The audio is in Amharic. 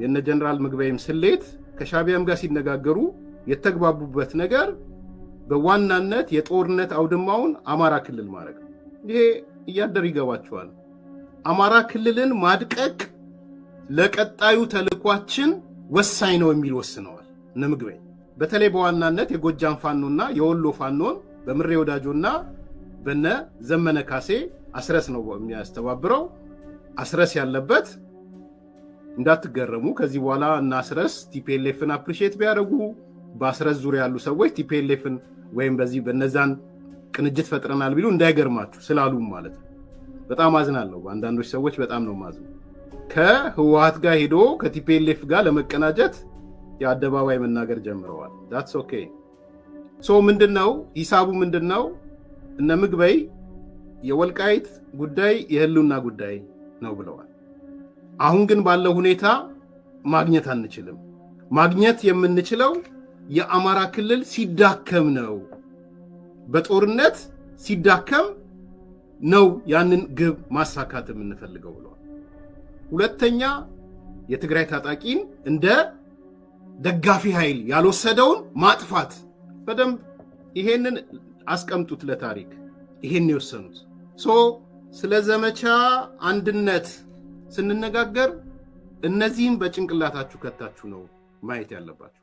የነ ጀነራል ምግበይም ስሌት ከሻቢያም ጋር ሲነጋገሩ የተግባቡበት ነገር በዋናነት የጦርነት አውድማውን አማራ ክልል ማድረግ ነው። ይሄ እያደር ይገባቸዋል። አማራ ክልልን ማድቀቅ ለቀጣዩ ተልኳችን ወሳኝ ነው የሚል ወስነዋል እነ ምግበይ። በተለይ በዋናነት የጎጃም ፋኖና የወሎ ፋኖን በምሬ ወዳጆና በነ ዘመነ ካሴ፣ አስረስ ነው የሚያስተባብረው። አስረስ ያለበት እንዳትገረሙ። ከዚህ በኋላ እነ አስረስ TPLF ን appreciate ቢያደርጉ፣ በአስረስ ዙሪያ ያሉ ሰዎች TPLF ን ወይም በዚህ በነዛን ቅንጅት ፈጥረናል ቢሉ እንዳይገርማችሁ ስላሉም ማለት ነው። በጣም አዝናለሁ። በአንዳንዶች ሰዎች በጣም ነው ማዝነው። ከህወሀት ጋር ሄዶ ከ TPLF ጋር ለመቀናጀት የአደባባይ መናገር ጀምረዋል። That's okay። So ምንድን ነው ሂሳቡ? ምንድን ነው? እነ ምግበይ የወልቃይት ጉዳይ የህልውና ጉዳይ ነው ብለዋል። አሁን ግን ባለው ሁኔታ ማግኘት አንችልም። ማግኘት የምንችለው የአማራ ክልል ሲዳከም ነው፣ በጦርነት ሲዳከም ነው ያንን ግብ ማሳካት የምንፈልገው ብለዋል። ሁለተኛ፣ የትግራይ ታጣቂን እንደ ደጋፊ ኃይል ያልወሰደውን ማጥፋት። በደንብ ይሄንን አስቀምጡት ለታሪክ። ይሄን የወሰኑት። So ስለ ዘመቻ አንድነት ስንነጋገር እነዚህን በጭንቅላታችሁ ከታችሁ ነው ማየት ያለባችሁ።